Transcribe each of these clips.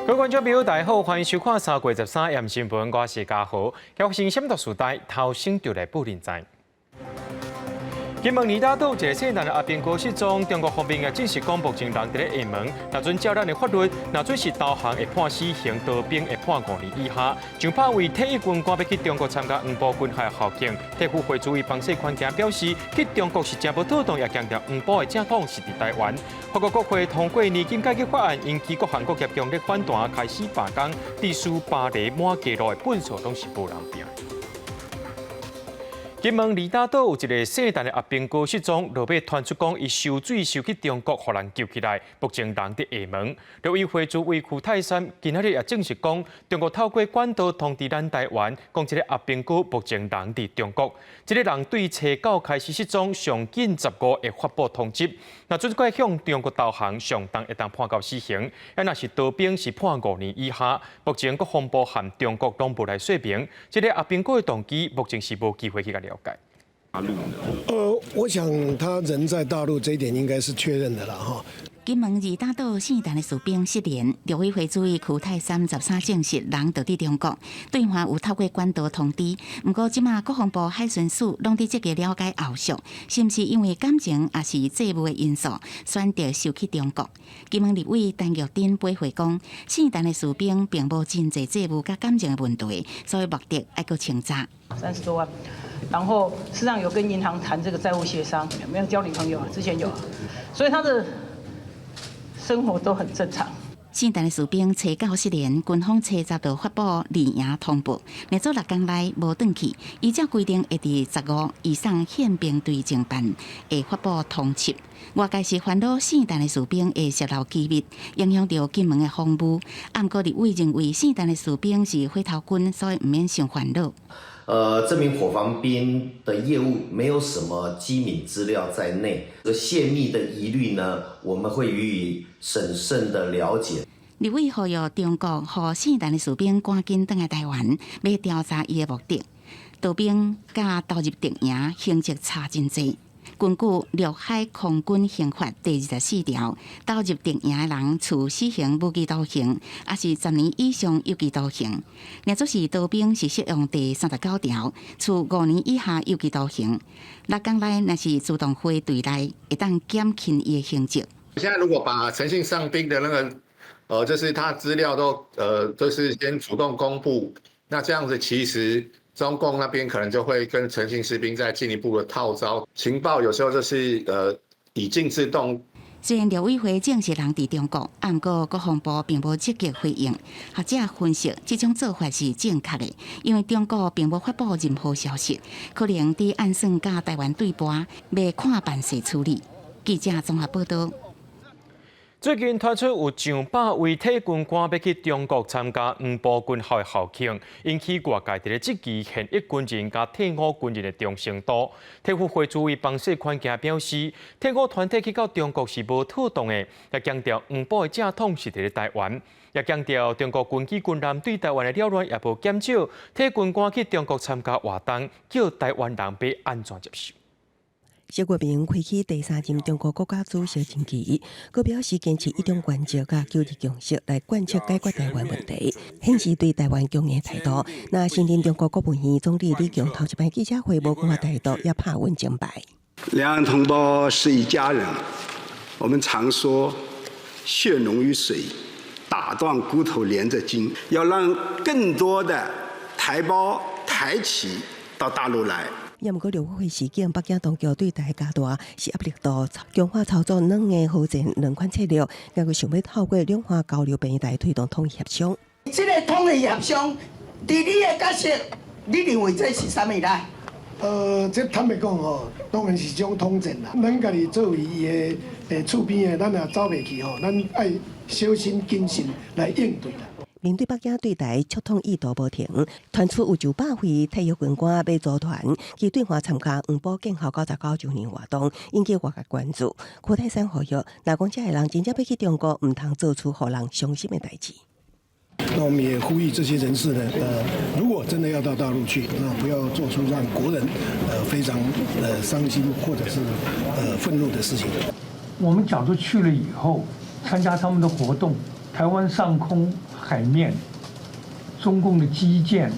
各位觀眾朋友，大家好，歡迎收看3月13暗新聞，我是嘉豪。發生啥物大事代，頭先就來報恁知。金門二打島一个姓陳的阿兵哥失蹤，中國方面也證實講，目前人佇咧廈門。若準照咱的法律，若準是投降會判死刑，逃兵會判5年以下。上百位退役軍官欲去中國參加黃埔軍校校慶，退輔會主委方世寬今表示，去中國是誠無妥當，也強調黃埔的正統是佇台灣。法國國會通過年金改革法案，引起各行各業強烈反彈，開始罷工，致使巴黎滿街路的糞掃攏是無人拚。金門二打島有一个姓陳的阿兵哥失蹤，落尾傳出講伊泅水泅去中國，予人救起來，目前人佇廈門。陸委會主委區泰山今仔日也證實講，中國透過管道通知咱台灣，講這个阿兵哥目前人佇中國。這个人對初九開始失蹤，上緊15會發布通緝。若準閣向中國投降，上重會當判到死刑；啊，若是逃兵是判5年以下。目前國防部和中國攏無來說明，這个阿兵哥的動機，目前是無機會去共了解。我想他人在大陸這一點應該是確認的了哈。金門二打島姓陳的士兵失聯，陸委會主委區泰山13證實人佇佇中國，對岸有透過管道通知。毋過這馬國防部海巡署攏佇積極了解後續，是毋是因為感情抑是債務的因素，選擇泅去中國？金門立委陳玉珍回回講，姓陳的士兵並無真濟債務佮感情的問題，所以目的愛閣清查。 30多萬，然後事實上有跟銀行談這個債務協商，有沒有交女朋友？之前有，所以他的生活都很正常。姓陳的士兵初九失聯，軍方初十就發布離營通報，連續6工內無轉去，依照規定會佇15移送憲兵隊偵辦，會發布通緝。外界是煩惱姓陳的士兵會洩露機密，影響著金門的防務。毋過立委認為姓陳的士兵是火頭軍，所以毋免傷煩惱。這名伙房兵的業務沒有什麼機敏資料在內，這洩密的疑慮呢，我們會予以審慎的了解。立委呼籲中國予姓陳的士兵趕緊轉來台灣，欲調查伊的目的。逃兵佮投入敵營，刑責差真濟。根據陸海空軍刑法第24條，投入敵營的人處死刑、無期徒刑，抑是10年以上有期徒刑。若做是逃兵，是適用第39條，處5年以下有期徒刑。6工內若是自動回隊內，會當減輕伊的刑責。現在如果把陳姓傷兵的那個，就是他資料都，就是先主動公布，那這樣子其實中共那邊可能就會跟陳姓士兵再進一步的套招情報，有時候就是以靜制動。雖然陸委會證實人佇中國，毋過國防部並無積極回應。學者分析，這種做法是正確的，因為中國並無發布任何消息，可能佇暗算佮台灣對盤，欲看辦勢處理。記者綜合報道。最近傳出有上百位退軍官欲去中國參加黃埔軍校的校慶，引起外界佇咧質疑現役軍人佮退伍軍人的忠誠度。退輔會主委方世寬今表示，退伍團體去到中國是無妥當的，也強調黃埔的正統是佇咧台灣，也強調中國軍機軍艦對台灣的擾亂也無減少。退軍官去中國參加活動，叫台灣人欲按怎接受？習近平開啟第三任中國國家主席任期，閣表示堅持一中原則佮九二共識來貫徹解決台灣問題，顯示對台灣強硬態度。那新任中國國務院總理李強頭一擺記者會無講話態度，也拍穩鐘牌。兩岸同胞是一家人，我們常說血濃於水，打斷骨頭連着筋，要讓更多的台胞台企到大陸來。也毋過陸委會事件，北京當局對台加大施壓力度，強化操作兩個和戰兩款策略，抑閣想欲透過兩岸交流平台推動統一協商。這個統一協商，佇你的角色，你認為這是啥物來？這坦白講吼，當然是一種統戰啦。咱家己作為伊的厝邊的，咱也走袂去吼，咱愛小心謹慎來應對啦。面對北京對台促統意圖無停，傳出有900位退役軍官欲組團去對岸參加黃埔建校99週年活動，引起外界關注。柯泰山呼籲，若講這个人真正欲去中國，毋通做出予人傷心的代誌。那我們也呼籲這些人士呢，如果真的要到大陸去，那不要做出讓國人非常傷心或者是憤怒的事情。我們假如去了以後，參加他們的活動，台灣上空海面，中共的機艦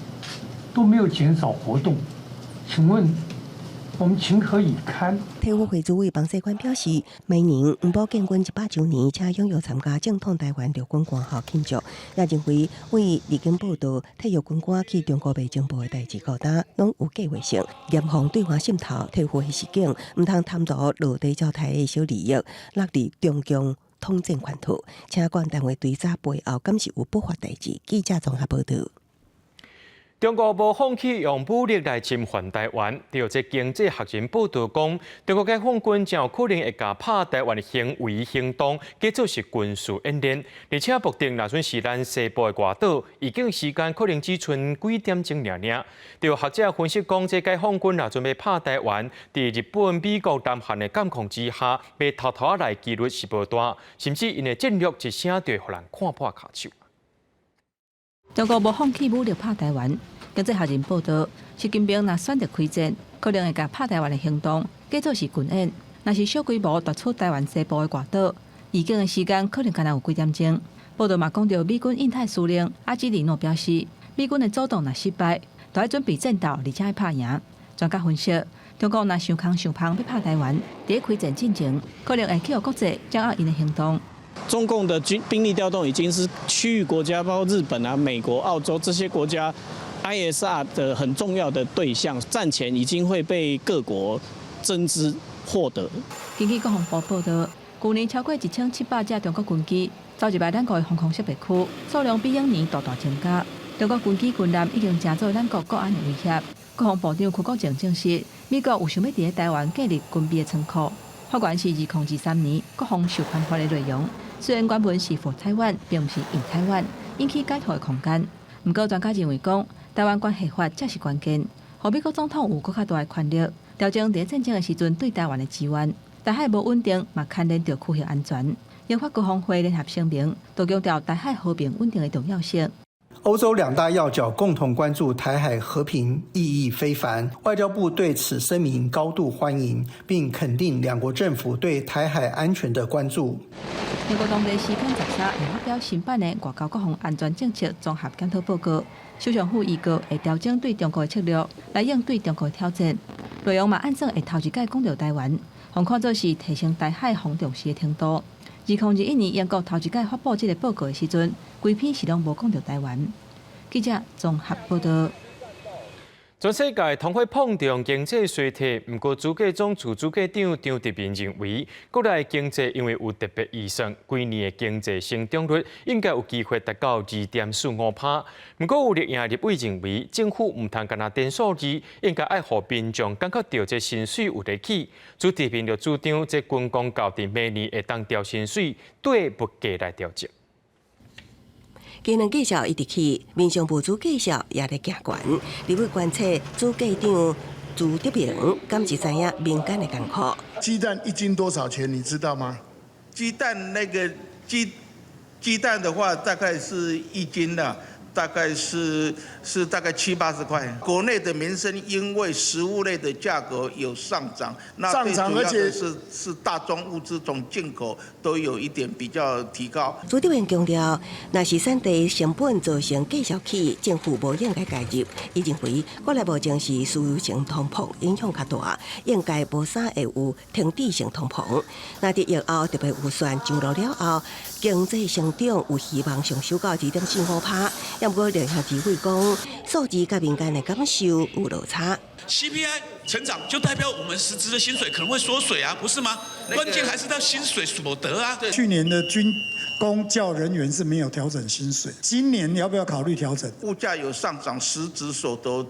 都沒有減少活動，請問我們情何以堪？體育會主委彭世冠表示，每年黃埔建軍100週年，請踴躍參加正統台灣陸軍官校慶祝，也認為對日經報導體育軍官去中國賣情報的代誌告單，攏有計劃性，嚴防對華滲透，退伍的時間，毋通貪圖落地招台的小利益，落佇中共統戰圈套，請管單位追查背後敢是有不法代誌。記者綜合報導。中國無放棄用武力來侵犯台灣。對這經濟學人報導講，中國解放軍真有可能會共拍台灣的行為行動，叫做是軍事演練。而且目的若準是咱西部的外島，預計時間可能只賰幾點鐘爾爾。對學者分析講，這解放軍若準備拍台灣，佇日本、美國、南韓的監控之下，欲偷偷來機率是無大，甚至𪜶的戰略一聲就會予人看破跤手。中國無放棄武力拍台灣。經濟學人報導，習近平若選擇開戰，可能會共拍台灣的行動，叫做是軍演；若是小規模奪取台灣西部的外島，預警的時間可能干焦有幾點鐘。報導嘛講著，美軍印太司令阿基里諾表示，美軍的組動若失敗，就愛準備戰鬥，而且愛拍贏。專家分析，中國若傷空傷芳欲拍台灣，佇開戰進前，可能會去予國際掌握𪜶的行動。中共的軍兵力調動已經是區域國家，包括日本啊、美國、澳洲這些國家 ISR 的很重要的對象，戰前已經會被各國爭執獲得。根據國防部報導，舊年超過1700架中國軍機走入來咱國的防空識別區，數量比往年大大增加。中國軍機軍艦已經成做咱國國安的威脅。國防部長邱國正證實，美國有想欲佇台灣建立軍備的倉庫。法案是2023年國防授權法的內容。雖然原文是 for 台灣，並毋是 in 台灣，引起解讀的空間。毋過專家認為講，台灣關係法才是關鍵，予美國總統有閣較大的權力，調整佇戰爭的時陣對台灣的支援。台海無穩定，嘛牽連著區域安全。英法國防會聯合聲明，都強調台海和平穩定的重要性。歐洲兩大要角共同關注台海和平，意義非凡。外交部對此聲明高度歡迎，並肯定兩國政府對台海安全的關注。英國當地時間13會發表新版的外交國防安全政策綜合檢討報告，首相府預告會調整對中國的策略，來應對中國的挑戰。內容嘛按算會頭一擺講著台灣，予看做是提升台海防重視的程度。2021年英國頭一擺發布這個報告的時陣，規篇是攏無講著台灣。記者綜合報導。全世界通貨膨脹、經濟衰退，毋過主計總處主計長張德明認為，國內經濟因為有特別預算，今年的經濟成長率應該有機會達到2.45%。毋過有綠營立委認為，政府毋通干焦等數字，應該愛予民眾感覺著這薪水有咧起。朱德明就主張，這軍公教佇明年會當調薪水，對物價來調整。今日繼續一直去，民生部主計數也咧行懸，立委關切主計長朱德明，敢是知影民間的艱苦。雞蛋一斤多少錢？你知道嗎？雞蛋那個雞蛋的話，大概是一斤的，大概是大概七八十塊。國內的民生因為食物類的價格有上漲，那上漲而且是大宗物資從進口都有一點比較提高。朱德明強調，若是產地成本造成繼續起，政府無應該介入。伊認為國內目前是輸入性通膨影響較大，應該無啥會有停滯性通膨。若佇疫後特別預算上路了後，經濟成長有希望上修到2.45%。毋過綠營立委講，數字佮民間的感受有落差。 CPI 成長就代表我們實質的薪水可能會縮水啊，不是嗎？關鍵還是到薪水所得啊。去年的軍公教人員是沒有調整薪水，今年要不要考慮調整？物價有上漲，實質所得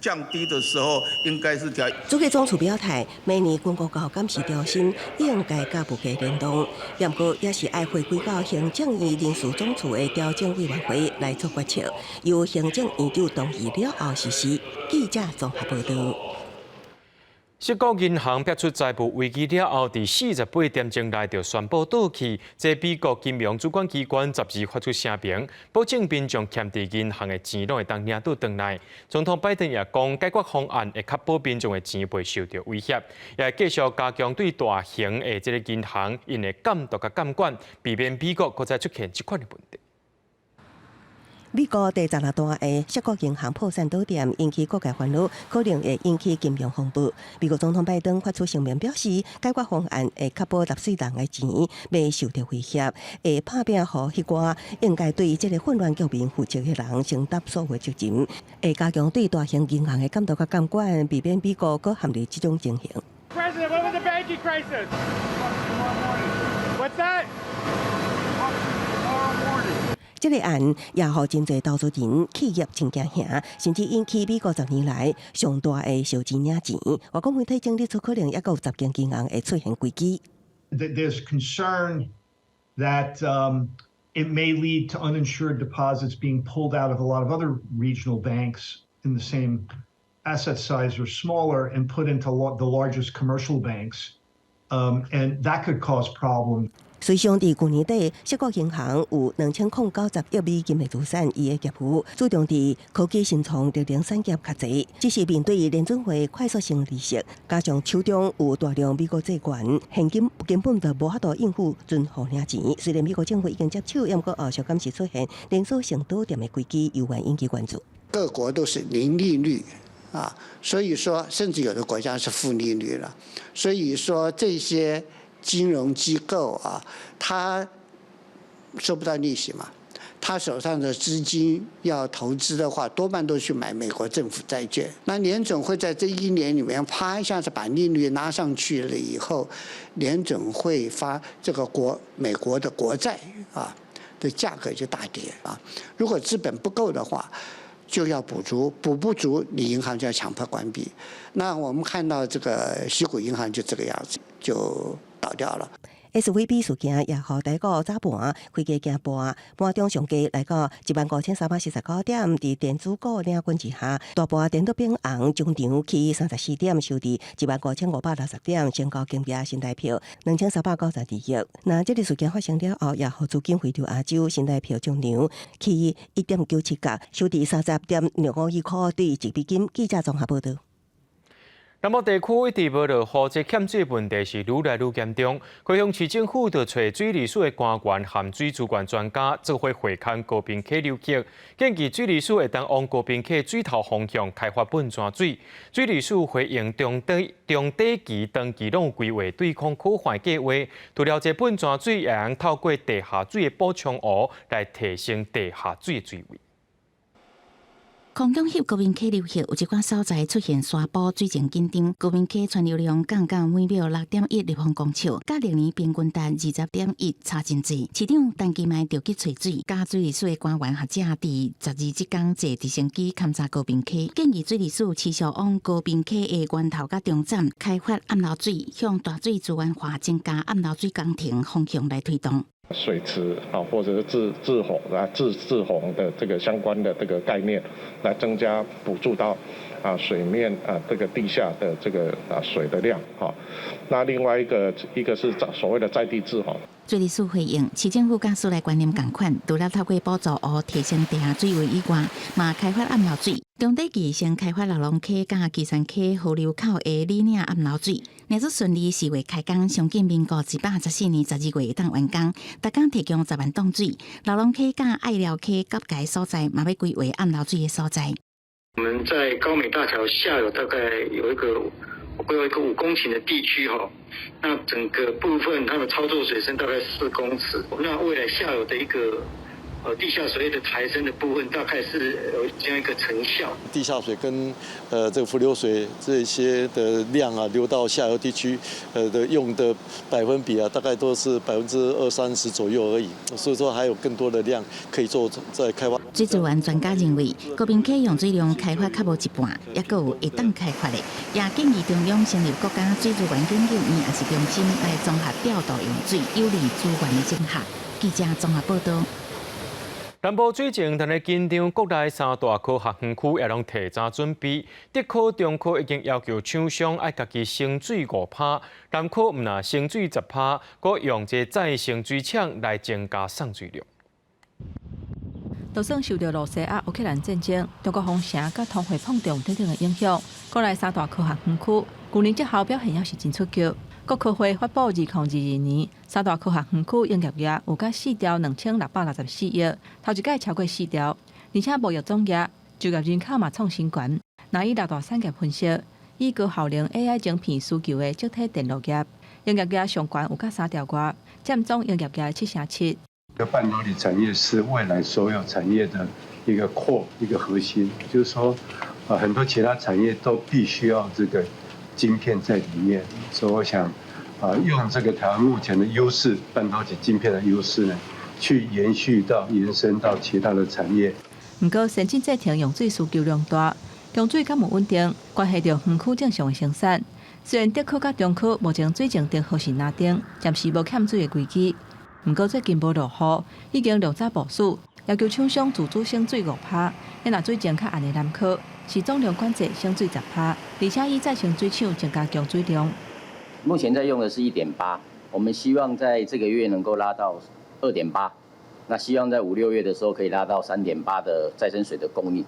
降低的時候，應該是調。主計總處表態，明年軍公教敢是調薪，應該佮物價聯動，毋過也是愛回歸到行政院人事總處的調整委員會來做決策，由行政院長同意了後實施。記者綜合報導。矽谷銀行爆出債務危機了後，佇48點鐘內就宣布倒去。這美國金融主管機關12發出聲明，保證民眾欠佇銀行的錢攏會當領倒轉來。總統拜登也講，解決方案會確保民眾的錢袂受著威脅，也會繼續加強對大型的這个銀行𪜶的監督佮監管，避免美國閣再出現這款的問題。美國第十六大的矽谷銀行破產倒店，引起各界煩惱，可能會引起金融風暴。美國總統拜登發出聲明表示，解決方案會確保納稅人的錢袂受著威脅，會拍拚予彼寡應該對這个混亂局面負責的人承擔所有責任，會加強對大型銀行的監督佮監管，避免美國閣陷入這種情形。 President, what about the banking crisis? What's that? 這个案也予真濟投資人、企業真驚嚇，甚至引起美國10年來上大的小錢領錢。外國媒體整理出可能猶閣有10間銀行會出現危機。 There's concern that it may lead to uninsured deposits being pulled out of a lot of other regional banks in the same asset size or smaller and put into the largest commercial banks, and that could cause problems. 隨上佇舊年底，矽谷銀行有2090億美金的資產，伊的業務注重佇科技新創、綠能產業較濟，只是面對聯準會快速升利息，加上手中有大量美國債券，現金根本就無法度應付存戶領錢。雖然美國政府已經接手，毋過後續敢是出現連鎖性倒店的危機，猶原引起關注。各國都是零利率啊，所以說甚至有的國家是負利率了，所以說這些金融機構啊，他收不到利息嘛，他手上的資金要投資的話，多半都去買美國政府債券。那聯準會在這一年裡面，啪一下子把利率拉上去了以後，聯準會發這個國美國的國債啊的價格就大跌啊。如果資本不夠的話，就要補足，補不足，你銀行就要強迫關閉。那我們看到這個矽谷銀行就這個樣子，就倒掉了。 SVB 事件也予台股早盤開低驚盤，盤中上低來到15,349點，佇電子股領軍之下，大盤顛倒變紅，終場起34點，收佇15,560點，成交金額新台票2392億。那這个事件發生了後，也予資金回流亞洲，新台票終場起1.97角，收佇30.65億對1美金。記者綜合報導。南部地區一直無落雨，這欠水問題是愈來愈嚴重。高雄市政府就揣水利署的官員和水資源專家做伙會勘高屏溪流域，建議水利署會當往高屏溪水頭方向開發噴泉水。水利署回應中短中短期、長期攏有規劃對抗苦旱計劃，除了這噴泉水，會當透過地下水的補充湖來提升地下水的水位。空港翕高屏溪流域有一寡所在出現沙坡水情緊張，高屏溪川流量降到每秒6.1立方公尺，佮歷年平均值20.1差真濟。市長陳其邁著急揣水，佮水利署的官員學者佇12這工坐直升機勘查高屏溪，建議水利署持續往高屏溪的源頭佮終站開發暗流水，向大水資源化增加暗流水工程方向來推動。水池啊，或者是滯滯洪啊、滯滯洪的這個相關的這個概念，來增加補助到啊水面啊這個地下的這個啊水的量哈。那另外一個一個是所謂的在地滯洪。水利署回應，市政府佮署內觀念仝款，除了透過補助湖提升地下水位以外，嘛開發暗流水。中短期先開發荖濃溪佮旗山溪河流口的里嶺暗流水，若是順利四月開工，上緊民國114年12月會當完工，逐工提供10萬噸水。荖濃溪佮隘寮溪交界所在，嘛欲規劃暗流水的所在。我們在高美大橋下游大概有一個，會有一個5公頃的地區哈，那整個部分它的操作水深大概4公尺，那未來下游的一個地下水的抬升的部分，大概是有這樣一個成效。地下水跟這個伏流水這些的量啊，流到下游地區，的用的百分比啊，大概都是20-30%左右而已。所以說還有更多的量可以做再開發。水資源專家認為，高屏溪用水量開發較無一半，猶閣有會當開發的，也建議中央成立國家水資源研究院，抑是中心來綜合調度用水，有利資源的整合。記者綜合報導。南部水情正咧緊張，國內三大科學園區也攏提早準備。竹科、中科已經要求廠商愛家己省水5趴，南科毋但省水10趴，閣用這再生水廠來增加送水量。就算受著羅西亞、烏克蘭戰爭、中國封城佮通貨膨脹等等的影響，國內三大科學園區舊年績效表現猶是真出色。國科會發布2022年三大科學園區營業額有甲4兆2664億，頭一擺超過4兆，而且貿易總額、就業人口嘛創新高。若以六大產業分析，以高效能 AI 晶片需求的積體電路業，營業額上懸有甲3兆外，佔總營業額7成7。半導體產業是未來所有產業的一個 core 一個核心，就是說，啊很多其他產業都必須要這個晶片在裡面，所以我想，啊用這個台灣目前的優勢，半導體晶片的優勢呢，去延續到延伸到其他的產業。毋過，先進製程用水需求量大，供水敢有穩定，關係著園區正常的生產。雖然竹科佮中科目前水情燈號是藍燈，暫時無欠水的危機。毋過最近無落雨，已經量早部署，要求廠商自主省水5趴。若水情較絚的南科是總量管制省水10趴，而且以再生水廠增加供水量。目前在用的是1.8，我們希望在這個月能夠拉到2.8，那希望在五六月的時候可以拉到3.8的再生水的供應。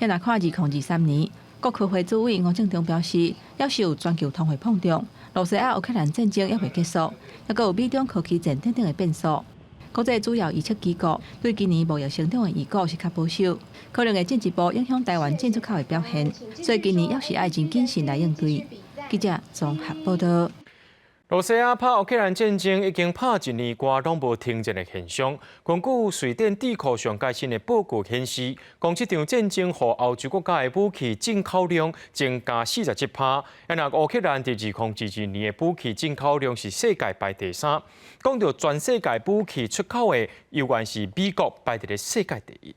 若看2023年，國科會主委吳政忠表示，猶是有全球通貨膨脹、羅西亞烏克蘭戰爭猶未結束，猶閣有美中科技戰等等的變數。國際主要預測機構對今年貿易成長的預估是較保守，可能會進一步影響台灣進出口的表現，所以今年猶是愛真謹慎來應對。記者綜合報道。羅西亞拍烏克蘭戰爭已經拍一年外，攏無停戰的現象。根據瑞典智庫上最新的報告顯示，講這場戰爭予歐洲國家的武器進口量增加47趴。啊，若烏克蘭佇2022年的武器進口量是世界排第三。講到全世界武器出口的，猶原是美國排佇咧世界第一。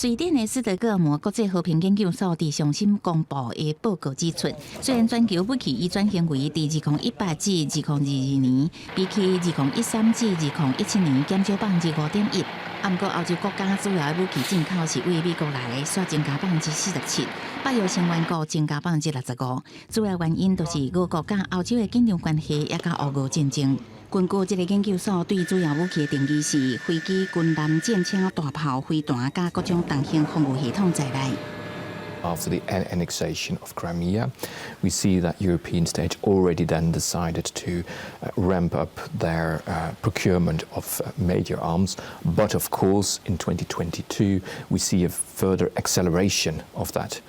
瑞典的斯德哥爾摩國際和平研究所佇上新公布的報告指出，雖然全球武器移轉行為佇2018至2022年，比起2013至2017年減少5.1%，毋過歐洲國家主要的武器進口是對美國來的，煞增加47%，北約成員國增加65%，主要原因就是俄國佮歐洲的緊張關係，也佮烏俄戰爭。根據這個研究所對主要武器的定義是飛機、軍艦、戰車、大炮、飛彈佮各種重型防禦系統在內。 After the annexation of Crimea, we see that European states already then decided to ramp up their procurement of major arms. But of course, in 2022, we see a further acceleration of that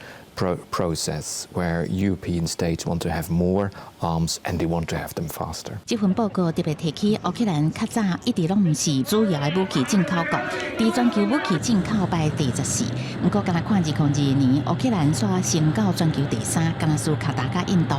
process where European states want to have more arms and they want to have them faster. 這份報告特別提起，烏克蘭較早一直攏毋是主要的武器進口國，佇全球武器進口排第十四。毋過，敢若看2022年，烏克蘭煞升到全球第三，敢若輸卡達佮印度。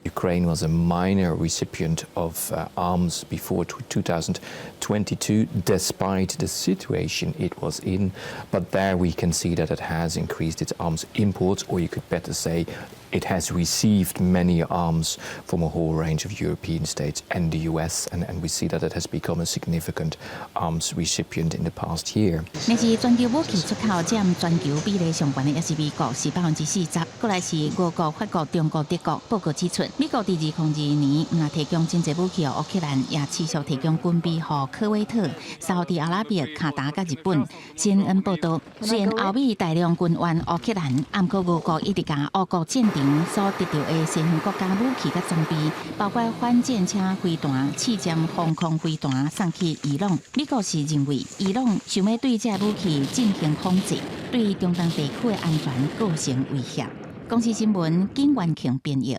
Ukraine was a minor recipient of arms before 2022, despite the situation it was in. But there we can see that it has increased its arms imports, or you could better say it has received many arms from a whole range of European states and the US, and we see that it has become a significant arms recipient in the past year. 但是全球武器出口佔全球比例上懸的，也是美國，是40%，過來是俄國、法國、中國、德國。報告指出，美國佇2022年毋但提供真濟武器予烏克蘭，也持續提供軍備予科威特、沙特阿拉伯、卡達佮日本。CNN 報道，雖然歐美大量軍援烏克蘭，毋過俄國一直共烏國戰場所得著的西方國家武器佮裝備，包括反戰車飛彈、刺針防空飛彈，送去伊朗。美國是認為伊朗想欲對這武器進行仿製，對中東地區的安全構成威脅。公視新聞金元慶編譯。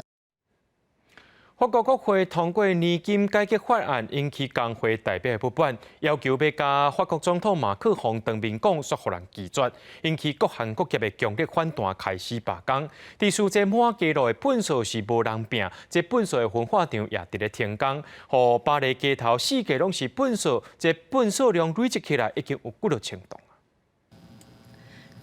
法國國會通過年金改革法案，引起工會代表的不滿，要求欲共法國總統馬克宏當面講，煞予人拒絕，引起各行各業的強烈反彈，開始罷工。佇蘇州滿街路的糞埽是無人拚，這糞埽的焚化廠也佇咧停工，予巴黎街頭四界攏是糞埽，這糞埽量累積起來已經有幾落千噸。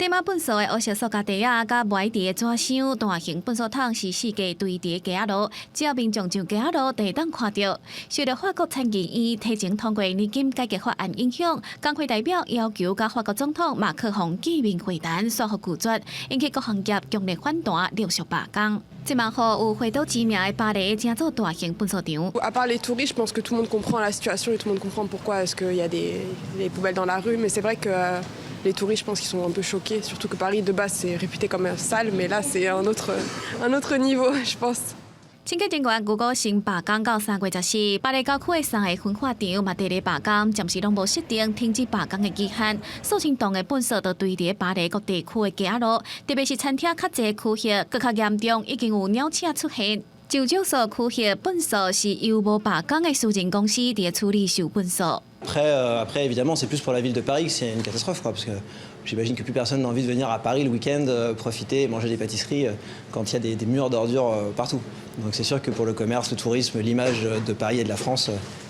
堆滿糞埽的烏色塑膠袋仔，佮無愛的紙箱，大型糞埽桶是四界堆佇街仔路，只要民眾上街仔路，就會當看著。受著法國參議院提前通過年金改革法案影響，工會代表要求佮法國總統馬克宏見面會談，煞予拒絕，引起各行業強烈反彈，陸續罷工。這馬予有花島之名的巴黎成做大型糞埽場。 À part les touristes, je pense que tout le monde comprend la situation et tout le monde comprend pourquoi est-ce qu'il y a des poubelles dans la rue. Mais c'est vrai que les touristes, je pense qu'ils sont un peu choqués. Surtout que Paris, de base, c'est réputé comme sale, mais là, c'est un autre niveau, je pense. 清潔人員預估先罷工到3月14，巴黎郊區的三个焚化廠嘛佇咧罷工，暫時攏無設定停止罷工的期限。數千噸的糞埽都堆佇巴黎各地區的街仔路，特別是餐廳較濟區域，閣較嚴重，已經有鳥鼠出現。就少數區域糞埽是由無罷工的私人公司佇處理收糞埽。 Après, évidemment, c'est plus pour la ville de Paris que c'est une catastrophe, quoi, parce que j'imagine que plus personne n'a envie de venir à Paris le week-end profiter et manger des pâtisseries quand il y a des murs d'ordures partout. Donc c'est sûr que pour le commerce, le tourisme, l'image de Paris et de la France,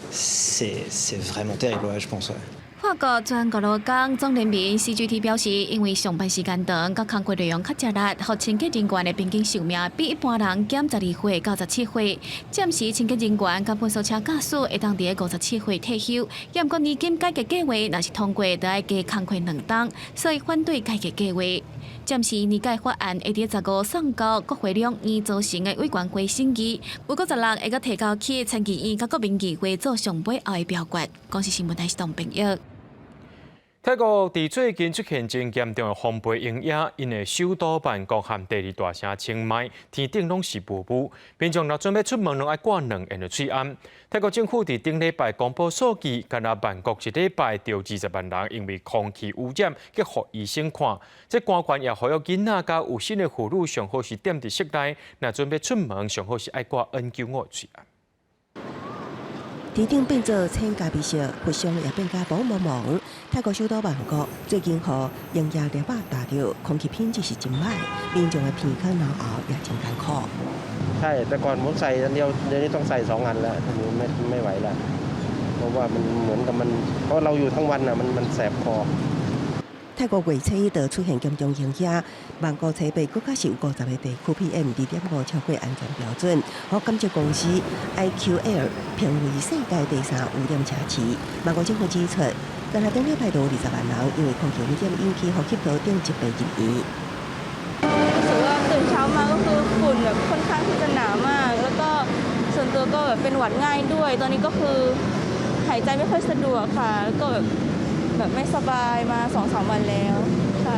c'est vraiment terrible, ouais, je pense. Ouais. 法國全國勞工總聯盟 CGT 表示，因為上班時間長，佮工作內容較吃力，予清潔人員的平均壽命比一般人減12歲到17歲。暫時清潔人員佮糞埽車駕駛會當佇57歲退休。毋過年金改革計劃若是通過，就愛加工課2冬，所以反對改革計劃。暫時年改法案會佇15送交國會兩院組成的委員會審議，預估16會閣提交去參議院佮國民議會做上尾後的表決。公視新聞台是董朋友。泰國佇最近出現真嚴重的風暴鷹夜，𪜶的首都曼谷和第二大城清邁天頂攏是霧霧，民眾若準備出門，攏愛掛兩個的喙罨。泰國政府佇頂禮拜公布數據，干焦曼谷一禮拜就20萬人因為空氣污染去予醫生看。這官員也呼籲囡仔佮有身的婦女，上好是踮佇室內，若準備出門，上好是愛掛 N95 的喙罨。天頂變做淺咖啡色，佛像也變甲白茫茫。泰國首都曼谷最近予鷹夜粒仔打著，空氣品質是真䆀，民眾的鼻腔咽喉也真艱苦。 ใช่แต่ก่อนผมใส่อันเดียวเดี๋ยวนี้ต้องใส่สองอันแล้วไม่ไม่ไหวแล้วเพราะว่ามันเหมือนกับมันเพราะเราอยู่ทั้งวันอ่ะมันมันแสบคอ 泰國月初就出現嚴重鷹夜，曼谷初八閣較是有50個地區 PM 2.5超過安全標準，予監測公司 IQAir 評為世界第三污染城市。曼谷政府指出，干焦頂禮拜就有20萬人因為空氣污染引起呼吸道等疾病入院。 รู้สึกว่าตื่นเช้ามาก็คือฝุ่นแบบค่อนข้างที่จะหนามาก แล้วก็ส่วนตัวก็แบบเป็นหวัดง่ายด้วย ตอนนี้ก็คือหายใจไม่ค่อยสะดวกค่ะแล้วก็แบบแบบไม่สบายมาสองสามวันแล้วค่ะ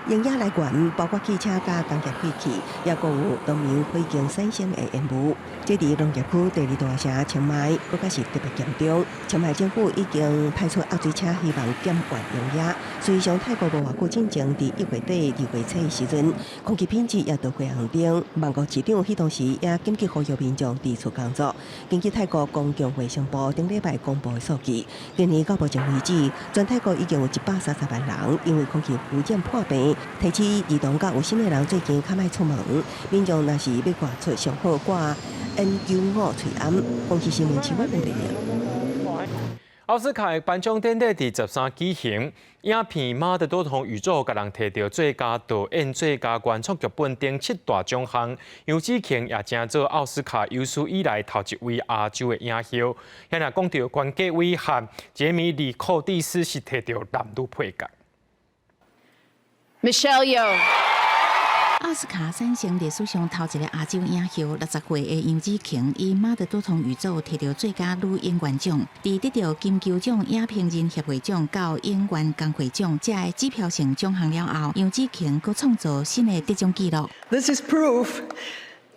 鷹夜來源包括汽車佮工業廢氣，也閣有農民火警產生的煙霧。這佇農業區第二大城清邁，閣較是特別嚴重。清邁政府已經派出壓水車，希望減緩鷹夜。事實上，泰國無偌久進前，佇1月底2月初的時陣，空氣品質也到過紅燈。曼谷市長彼當時也緊急呼籲民眾佇厝工作。根據泰國公共衛生部頂禮拜公布的數據，今年到目前為止，全泰國已經有130萬人因為空氣污染破病。提醒兒童佮有身的人最近較莫出門，民眾若是欲外出，上好掛 N95喙罨。公視新聞徐偉文報導。奧斯卡頒獎典禮佇13舉行，影片《媽的多重宇宙》共人提著最佳導演、最佳原創劇本等七大獎項。楊紫瓊也成做奧斯卡有史以來頭一位亞洲的影后。現在講著懸架偉漢，傑米李寇蒂斯是提著男女配角。 Michelle Yeoh。奧斯卡產生歷史上頭一个亞洲影后，60歲的楊紫瓊以《媽的多重宇宙》提著最佳女演員獎，佇得著金球獎、影評人協會獎佮演員工會獎這个指標性獎項了後，楊紫瓊閣創造新的得獎紀錄。 This is proof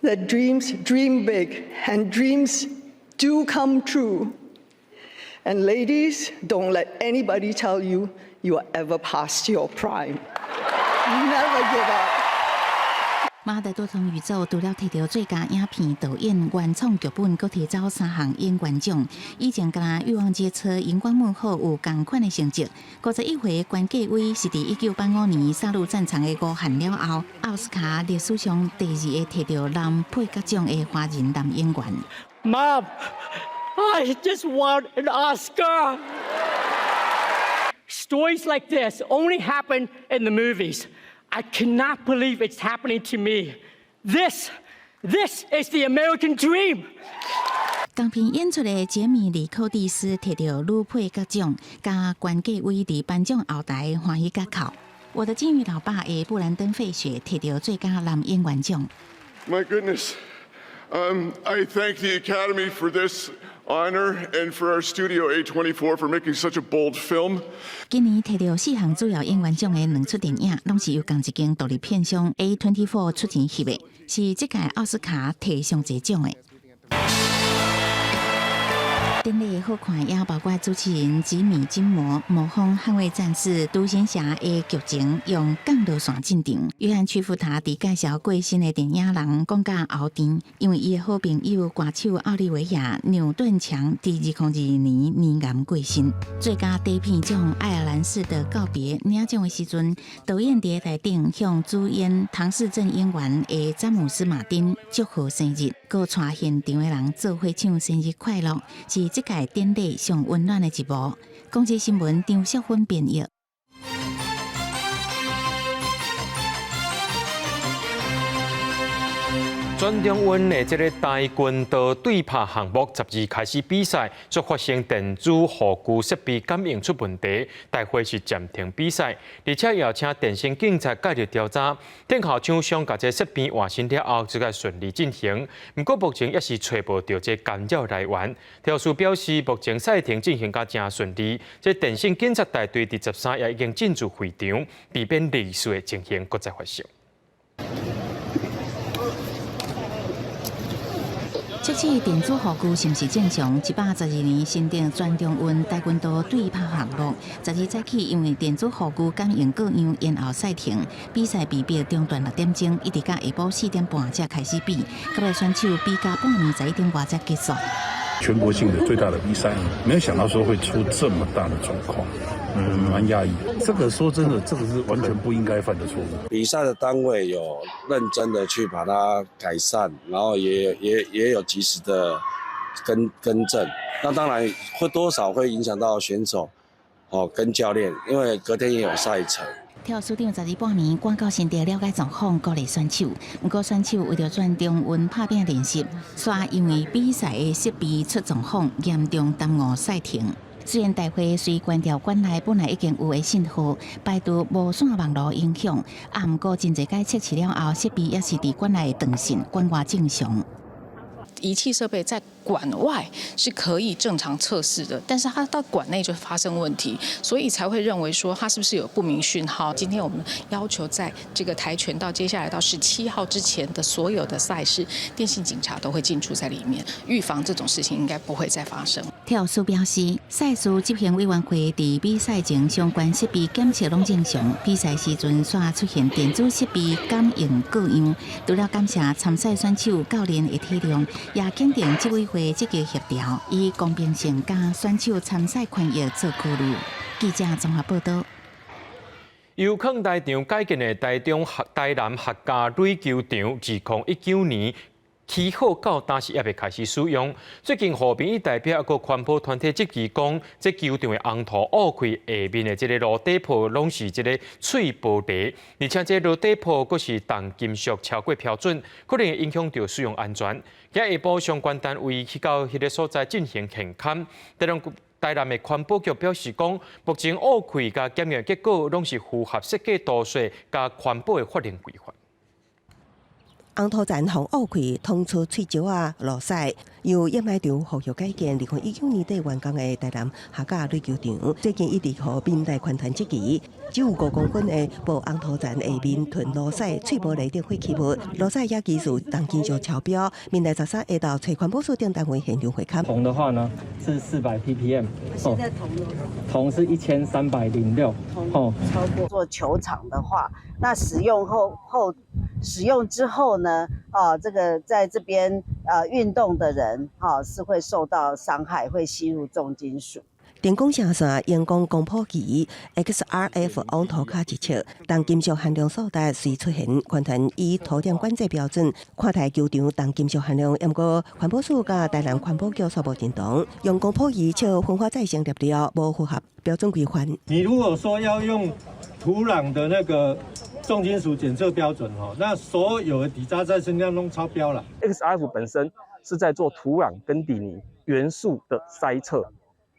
that dreams dream big and dreams do come true. And ladies, don't let anybody tell you you are ever past your prime. Never give up. 媽的多重宇宙除了提著最佳影片、導演、原創劇本，閣提走三項演員獎。以前敢若欲望街車、熒光幕後有仝款的成績。51歲關繼威是佇1985年殺入戰場的吳漢了後，奧斯卡歷史上第二個提著男配角獎的華人男演員。 Mom, I just won an Oscar. Stories like this only happen in the movies. I cannot believe it's happening to me. This is the American dream. 共片演出的傑米·李寇蒂斯提著女配角獎，佮關繼威佇頒獎後台歡喜甲哭。我的鯨魚老爸的布蘭登·費雪提著最佳男演員獎。 My goodness, I thank the Academy for this honor and for our studio A24 for making such a bold film. 今年提著四項主要演員獎的兩齣電影，攏是由仝一間獨立片商 A24 出錢翕的，是這屆奧斯卡提上濟獎的。典禮好看，也包括主持人吉米金魔、魔方捍衛戰士、獨行俠的劇情用降落傘進場。約翰屈服塔佇介紹過身的電影人講甲喉甜，因為伊的好朋友歌手奧利維亞紐頓強佇2022年癌過身。最佳短片獎《愛爾蘭式的告別》領獎的時陣，導演佇台頂向主演唐氏症演員的詹姆斯馬丁祝賀生日，閣帶現場的人做伙唱生日快樂，是這屆典禮上溫暖的一幕。公視新聞張淑芬編譯。全中運的這个跆拳道對拍項目，12開始比賽，卻發生電子護具設備感應出問題，大會是暫停比賽，而且邀請電信警察介入調查。頂校廠商共這設備換新了後，就會順利進行。毋過目前猶是揣無著這干擾來源。體育署表示，目前賽程進行甲誠順利，這電信警察大隊佇13也已經進駐會場，避免類似的情形閣再發生。測試電子護具是毋是正常？112年新竹全中運跆拳道對拍項目，12早起因為電子護具感應過樣，延後賽程，比賽被迫中斷6點鐘，一直到下晡4點半才開始比，各位選手比到半暝11點外才結束。全國性的最大的比賽，沒有想到說會出這麼大的狀況，蠻訝異。這個說真的，這個是完全不應該犯的錯誤。比賽的單位有認真的去把它改善，然後也有及時的更正。那當然會多少會影響到選手，哦跟教練，因為隔天也有賽程。體育署長12半暝趕到新竹了解狀況，鼓勵選手。毋過選手為著全中運拍拚練習，煞因為比賽的設備出狀況，嚴重耽誤賽程。雖然大會隨關掉館內本來已經有的信號，排除無線網路影響，啊，毋過真濟擺測試了後，設備猶是佇館內斷線，館外正常。儀器設備在館外是可以正常測試的，但是它到館內就發生問題，所以才會認為說它是不是有不明訊號。今天我們要求在這個跆拳道接下來到17號之前的所有的賽事，電信警察都會進駐在裡面，預防這種事情應該不會再發生。體育署表示，賽事執行委員會佇比賽前相關設備檢測攏正常，比賽時陣煞出現電子設備感應過樣，除了感謝參賽選手教練的體諒，也肯定執委會積極協調，以公平性佮選手參賽權益做考慮。記者綜合報道。由礦台場改建的台中台南客家壘球場，2019年起好到今時猶未開始使用。最近和民意代表佮環保團體質疑講，這球場的紅土挖開下面的這个路底鋪攏是這个脆玻璃，而且這路底鋪閣是重金屬超過標準，可能會影響著使用安全。今下晡相關單位去到彼个所在進行現勘，台南的環保局表示講，目前挖開佮檢驗結果攏是符合設計圖說佮環保的法令規範。紅土層予挖開，通出碎石仔、路屎，由掩埋場復育改建，2019年底完工的台南客家壘球場，最近一直予民代團體質疑，只有5公分的薄紅土層下面囤路屎、碎玻璃等廢棄物，路屎也技術重金屬超標。明代13下晝揣環保署等單位現場會勘。銅的話呢是400 ppm，現在銅銅是1306，哦，超過。做球場的話，那使用後使用之後呢？哦，這個在這邊運動的人，哈是會受到傷害，會吸入重金屬。電光射線熒光光譜儀 XRF 往塗跤一測，重金屬含量數值隨出現。環團以土壤管制標準看待球場重金屬含量，毋過環保署佮台南環保局煞無認同，用光譜儀測焚化再生粒料無符合標準規範。你如果說要用土壤的那個重金屬檢測標準，那所有的底渣再生量都超標了。 XRF 本身是在做土壤跟底泥元素的篩測，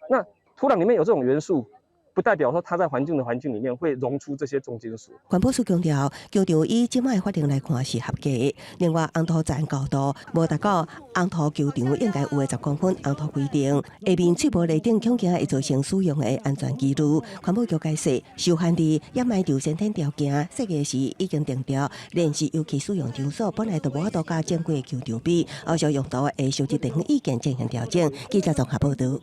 那土壤裡面有這種元素，不代表說它在環境裡面會溶出這些重金屬。環保署強調，球場以這擺的法令來看是合格。另外，紅土層高度無達到紅土球場應該有的10公分紅土規定，下面碎玻璃頂恐驚會造成使用的安全疑慮。環保局解釋，受限佇掩埋場先天條件，設計時已經定調，臨時油氣使用場所本來就無法度佮正規球場比，後續用途會收集地方意見進行調整。記者綜合報導。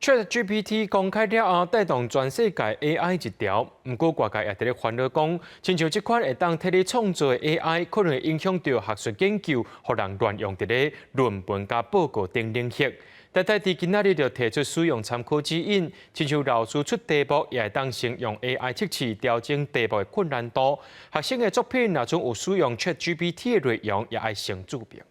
ChatGPT 公開了後，帶動全世界 AI 熱潮。毋過外界也佇咧煩惱講，親像這款會當替你創造的 AI，可能會影響著學術研究，予人亂用佇咧論文佮報告等領域。台大佇今仔日就提出使用參考指引，親像老師出題目也會當先用 AI 測試調整題目的困難度。學生的作品若準有使用 ChatGPT 的內容，也愛先註明。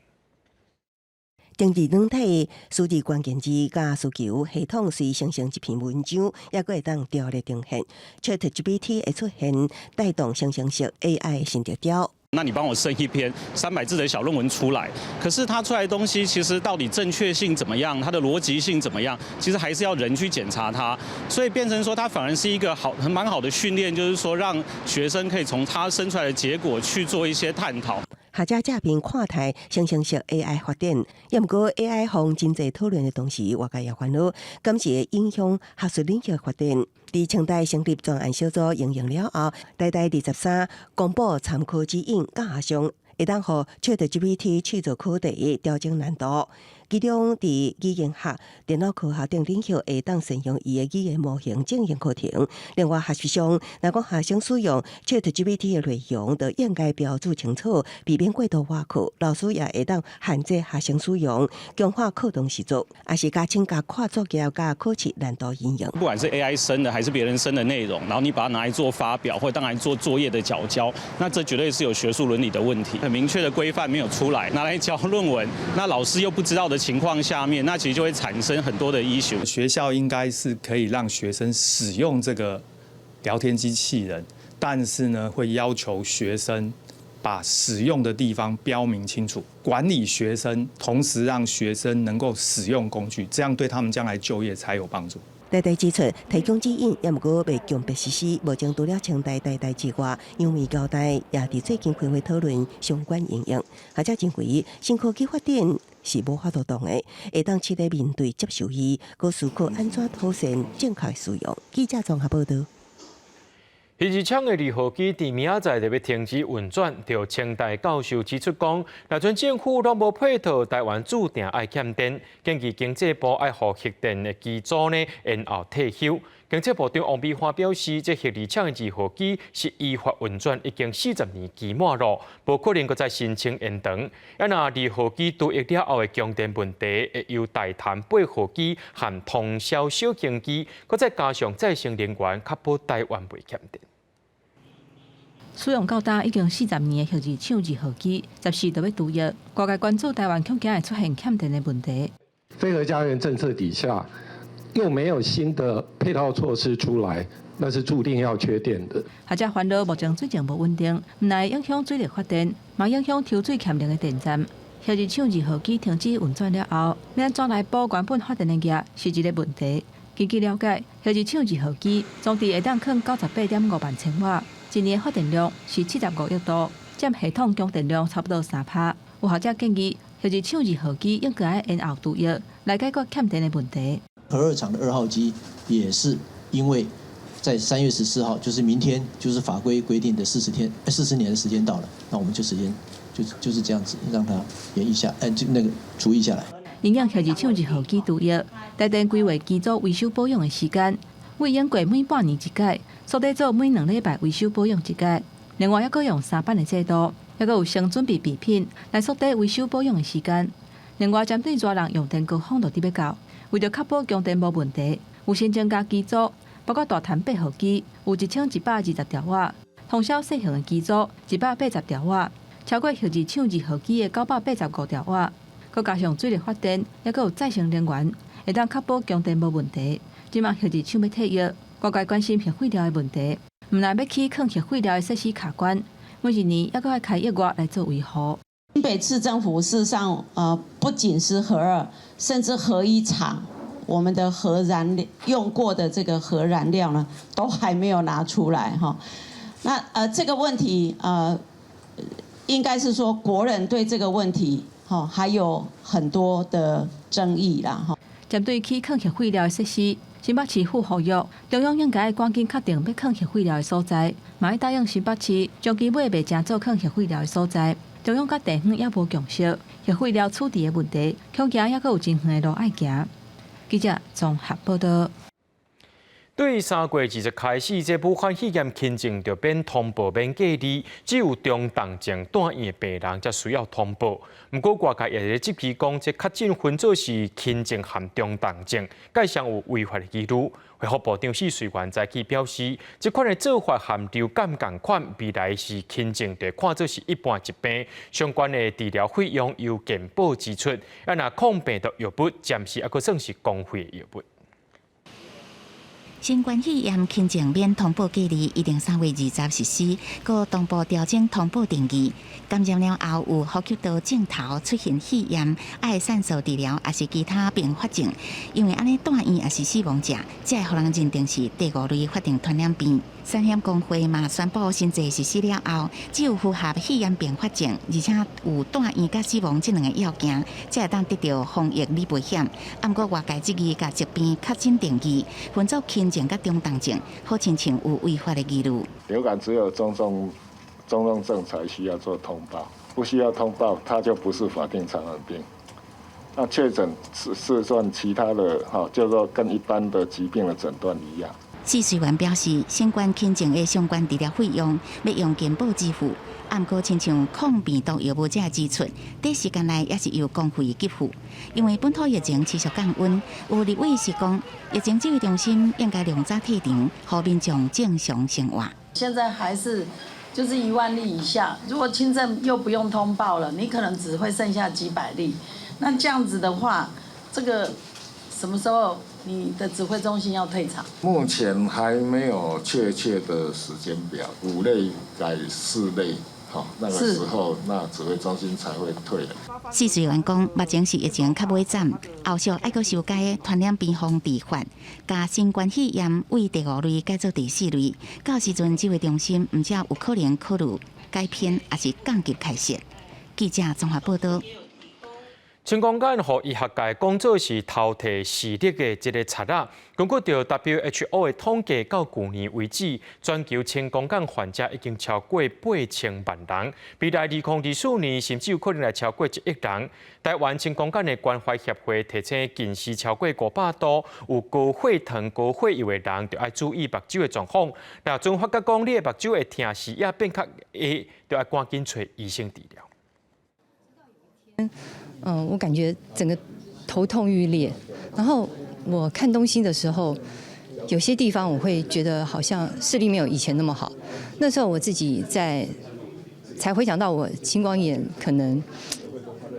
定義軟體輸入關鍵字佮需求，系統隨生成一篇文章，猶閣會當條列呈現。ChatGPT 的出現，帶動生成式 AI 新熱潮。那你幫我生一篇300字的小論文出來，可是它出來的東西其實到底正確性怎麼樣，它的邏輯性怎麼樣，其實還是要人去檢查它，所以變成說它反而是一個好，蠻好的訓練，就是說讓學生可以從他生出來的結果去做一些探討。學者正面看待生成式 AI 發展，猶毋過 AI 予真濟討論的同時，外界也煩惱，敢是會影響學術領域發展。佇清大成立專案小組應用了後，台大23公布參考指引，教學生會當予 ChatGPT 試做考題，調整難度。其中，佇語言學、電腦科學等領域會當善用伊的語言模型進行課程。另外，學習上，若講學生使用 ChatGPT 的內容，就應該標註清楚，避免過度挖苦。老師也會當限制學生使用，強化課堂實作，抑是加請教跨作業佮考試難度應用。不管是 AI 生的還是別人生的內容，然後你把它拿來做發表，或者當來做作業的繳交，那這絕對是有學術倫理的問題。很明確的規範沒有出來，拿來交論文，那老師又不知道的情況下面，那其實就會產生很多的 issue。學校應該是可以讓學生使用這個聊天機器人，但是呢，會要求學生把使用的地方標明清楚，管理學生，同時讓學生能夠使用工具，這樣對他們將來就業才有幫助。台大指出，提供指引，猶毋過未強迫實施。目前除了清大、台大之外，陽明交大也佇最近開會討論相關應用。學者認為，新科技發展是無法度擋的，會當試咧面對接受伊，閣思考按怎妥善正確使用。記者綜合報導。核二廠的二號機佇明仔載就欲停止運轉，就清大教授指出講，若陣政府攏無配套，台灣注定愛欠電，建議經濟部愛予核電的機組呢延後退休。經濟部長王美花表示，這核二廠的二號機是依法運轉已經40年期滿囉，無可能閣再申請延長。啊，若二號機除役了後的供電問題，會由大潭八號機和通霄小型機，閣再加上再生能源，確保台灣袂欠電。使用到今已經40年的核二廠二號機，14就欲除役，外界關注台灣恐驚會出現欠電的問題。非核家園政策底下，又沒有新的配套措施出來，那是注定要缺電的。學者煩惱目前水情無穩定，毋但影響水力發電，嘛影響抽水潛能的電站。核二廠二號機停止運轉了後，欲按怎來補原本發電的額，是一個問題。根據了解，核二廠二號機裝置會當囥98.5萬千瓦，一年發電量是75億度，佔系統供電量差不多3趴。有學者建議，核二廠二號機應該延後除役，來解決欠電的問題。核二廠的2號機也是因為在3月14號，就是明天，就是法規規定的40天、40年的時間到了，那我們就時間就是這樣子，讓它延一下，就那個除役下來。因應核二廠二號機除役，台電規劃機組維修保養的時間，為應過每半年一改，縮短做每2禮拜維修保養一改。另外，猶閣用三班的制度，猶閣有先準備備品來縮短維修保養的時間。另外，針對熱人用電高峰就佇欲到，為著確保供電無問題，有新增加機組，包括大潭八號機有1120兆瓦，通霄細型的機組180兆瓦，超過核二廠二號機的985兆瓦，閣加上水力發電，猶閣有再生能源，會當確保供電無問題。這馬核二廠欲退役，外界關心核廢料的問題，毋但欲起囥核廢料的設施卡關，每一年猶閣愛開億外來做維護。新北市政府事實上，不僅是核二，甚至核一廠，我們的核燃用過的這個核燃料呢，都還沒有拿出來哈。那這個問題，應該是說國人對這個問題，哈，還有很多的爭議啦，哈。針對起囥核廢料的設施，新北市府呼籲中央應該趕緊確定欲囥核廢料的所在，嘛愛答應新北市將其買賣成做囥核廢料的所在。中央佮地方猶無共識，核廢料處置的問題，恐驚猶閣有真遠的路愛行。記者綜合報導。對3月20開始，這武漢肺炎輕症就免通報、免隔離，只有中重症住院的病人才需要通報。毋過外界也咧質疑講，這確診分做是輕症和中重症，蓋上有違法的疑慮。衛福部長許瑞元早起表示，這款的做法和流感仝款，未來是輕症就看做是一般疾病，相關的治療費用由健保支出。啊，若抗病毒藥物暫時猶閣算是公費的藥物。新冠肺炎輕症免通報隔離，一定3月20實施，閣同步調整通報定義。感染了後有呼吸道症頭出現肺炎，愛送治療，抑是其他併發症，因為按呢住院抑是死亡者，才會予人認定是第五類法定傳染病。產險公會嘛宣布新制實施了後，只有符合肺炎併發症，而且有住院佮死亡這兩个要件，才會當得著防疫理賠險。毋過外界質疑共疾病確診定義分做輕症佮中重症，好親像有違法的疑慮。流感只有中重症才需要做通報，不需要通報，它就不是法定傳染病。那確診是算其他的，哈，就是說跟一般的疾病的診斷一樣。許瑞元表示，新冠輕症的相關治療費用欲用健保支付，毋過親像抗病毒藥物這支出，短時間內也是由公費給付。因為本土疫情持續降溫，有立委是講，疫情指揮中心應該量早退場，予民眾正常生活。現在還是就是1萬例以下，如果輕症又不用通報了，你可能只會剩下幾百例。那這樣子的話，這個什麼時候你的指揮中心要退場？目前還沒有確切的時間表，5類改4類，好，那個時候那指揮中心才會退。許瑞元講，目前是疫情較尾站，後續愛閣修改傳染病防治法，共新冠肺炎為第五類改做第四類，到時陣指揮中心毋才有可能考慮改編，抑是降級開設。記者綜合報導。青光眼予醫學界講做是偷提視力的這个賊仔。根據著 WHO 的統計，到舊年為止，全球青光眼患者已經超過8000萬人，未來2024年甚至有可能來超過1億人。台灣青光眼的關懷協會提醒，近視超過500度、有高血糖、高血壓的人，就愛注意目睭的狀況。若陣發覺講你的目睭會疼，視野變較狹，就愛趕緊揣醫生治療。我感覺整個頭痛欲裂，然後我看東西的時候，有些地方我會覺得好像視力沒有以前那麼好。那時候我自己在才回想到我青光眼可能，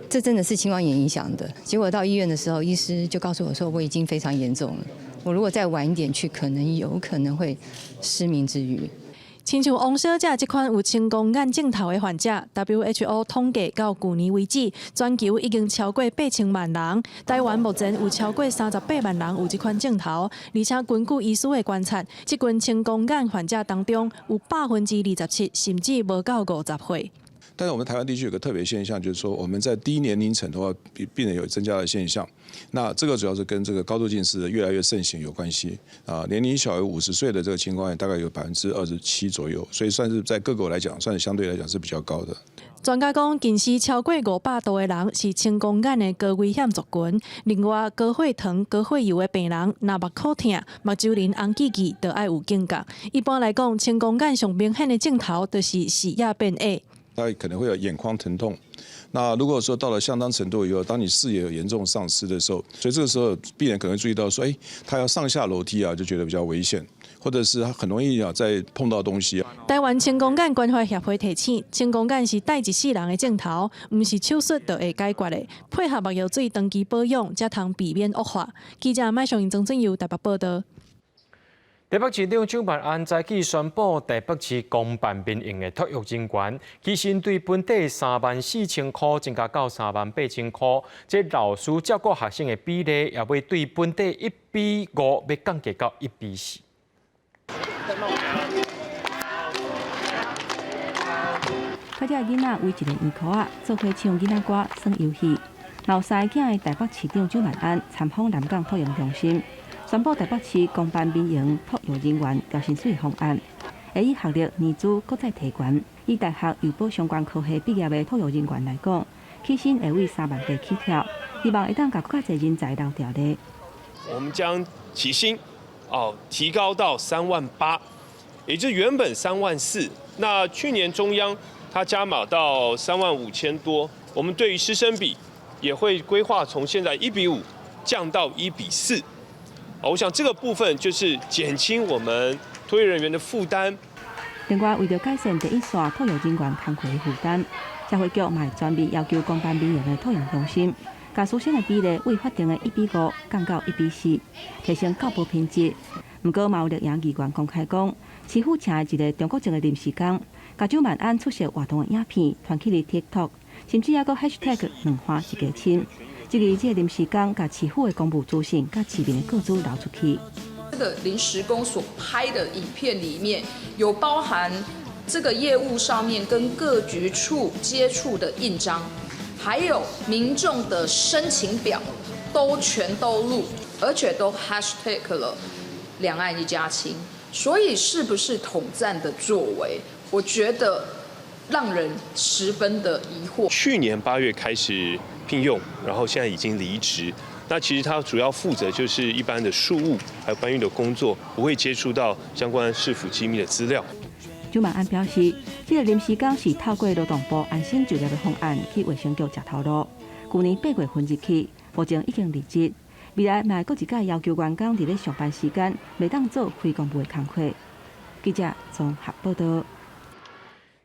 這真的是青光眼影響的。結果到醫院的時候，醫師就告訴我說我已經非常嚴重了，我如果再晚一點去，可能有可能會失明之愈。親像王小姐這款有青光眼症頭的患者，WHO 統計到舊年為止，全球已經超過8000萬人。台灣目前有超過38萬人有這款症頭，而且根據醫師的觀察，這群青光眼患者當中有27%甚至無到50歲。但是我們台灣地區有個特別現象，就是說我們在低年齡層的話，病人有增加的現象。那這個主要是跟這個高度近視越來越盛行有關係。啊，年齡小於50歲的這個青光眼大概有27%左右，所以算是在各國來講，算是相對來講是比較高的。專家講，近視超過500度的人是青光眼的高危險族群。另外，高血糖、高血油的病人，若目箍疼、目睭仁紅記記，就愛有警覺。一般來講，青光眼上明顯的症頭就是視野變狹。他可能會有眼眶疼痛。那如果說到了相當程度以後，當你視野有嚴重喪失的時候，所以這個時候病人可能注意到說，哎，他要上下樓梯啊，就覺得比較危險，或者是他很容易啊在碰到東西。台灣青光眼關懷協會提醒，青光眼是帶一世人的症頭，毋是手術就會解決的。配合目藥水長期保養，才通避免惡化。記者麥尚英、曾俊佑台北報道。台北市長蔣萬安早起宣布，台北市公辦民營的托育人員，起薪對本底34,000箍增加到38,000箍。這老師照顧學生的比例，也會對本底1比5，欲降低到1比4。遮囡仔圍一个圓箍仔，做伙唱囡仔歌、耍遊戲。老師囝的台北市長蔣萬安參訪南港托育中心。宣布台北市公辦民營托育人員調薪水方案，會以學歷、年資閣再提懸。以大學幼保相關科系畢業的托育人員來講，起薪會為3萬八起跳，希望會當共閣較濟人才留佇咧。我們將起薪哦提高到3萬8，也就是原本3萬4。那去年中央它加碼到3萬5千多，我們對於師生比也會規劃從現在1比5降到1比4。我想這個部分就是減輕我們托育人員的負擔。另外，為著改善第一線托育人員工課的負擔，社會局嘛會全面要求公辦民營的托育中心，共師生的比例為法定的1比5降到1比4，提升教育品質。毋過，嘛有綠營議員公開講，市府請的一个中國籍的臨時工，共蔣萬安出席活動的影片傳去 TikTok，甚至猶閣 hashtag 兩岸一家親。這個這個臨時工共市府的公務資訊佮市民的個資流出去。這個臨時工所拍的影片裡面有包含這個業務上面跟各局處接觸的印章，還有民眾的申請表，都全都錄，而且都 hashtag 了兩岸一家親。所以是不是統戰的作為？我覺得讓人十分的疑惑。去年8月開始聘用，然後現在已經離職。那其實他主要負責就是一般的庶務，還有搬運的工作，不會接觸到相關市府機密的資料。蔣萬安表示，這個臨時工是透過勞動部安心就業的方案去衛生局食頭路。舊年8月份入去，目前已經離職。未來嘛會閣一擺要求員工佇咧上班時間，袂當做非公務的工課。記者綜合報道。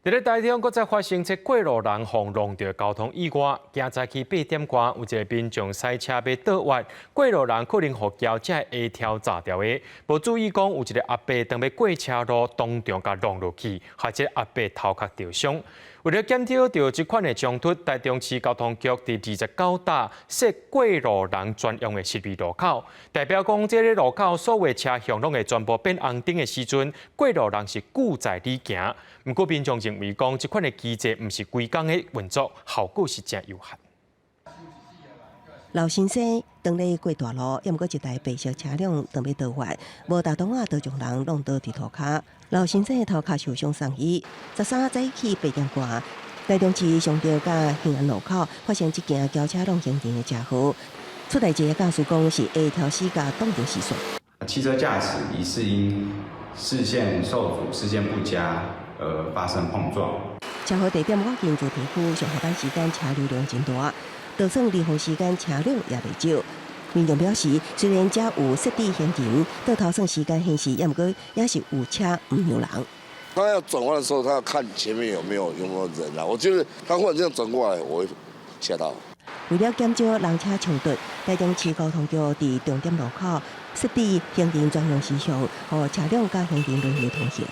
佇咧台中，閣再發生這過路人予挵著交通意外。今早起8點外，有一个民眾駛車欲倒彎，過路人可能予轎車下柱軋著的，無注意講有一个阿伯當欲過車路，當場共挵落去，予這个阿伯頭殼著傷。為了減少著這款的衝突，台中市交通局佇29搭設過路人專用的識別路口，代表講這个路口所有車向攏會全部變紅燈的時陣，過路人是拒載你行。毋過民眾認為講這款的機制毋是規工的運作，效果是誠有限。老先生當咧過大路，猶毋過一台白色車輛當欲倒彎，無大擋仔，就將人挵倒佇塗跤。老先生的頭殼受傷送醫。13早起8點外，台中市松德佮興安路口發生這件轎車挵行人的車禍。出代誌的駕駛講是下條死角擋著視線。汽車駕駛疑似因視線受阻、視線不佳而發生碰撞。車禍地點靠近主題區，上下班時間車流量真大，就算離峰時間車輛也袂少。民眾表示，雖然遮有設置行人，倒頭算時間顯示，猶毋過也是有車毋讓人。他要轉彎的時候，他要看前面有沒有人啊。我覺得他忽然這樣轉過來，我會嚇到。為了減少人車衝突，台中市交通局佇重點路口設置行人專用視像，予車輛佮行人輪流通行。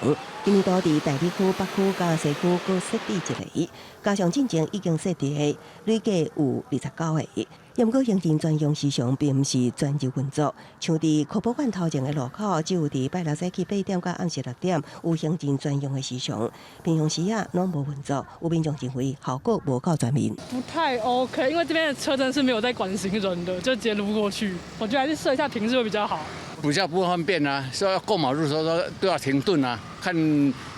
今年度佇大里區、北區佮西區各設置一個，加上進前已經設置的，累計有29個。猶毋過行人專用視像並毋是全日運作，像佇科博館頭前的路口，只有佇拜六早起8點到暗時6點有行人專用的視像，平常時啊攏無運作。有民眾認為效果無夠全面。不太 OK，因為這邊的車真的是沒有在管行人的，就直接擼過去。我覺得還是設一下停止會比較好。比較不方便啊，說要過馬路的時候都要停頓啊，看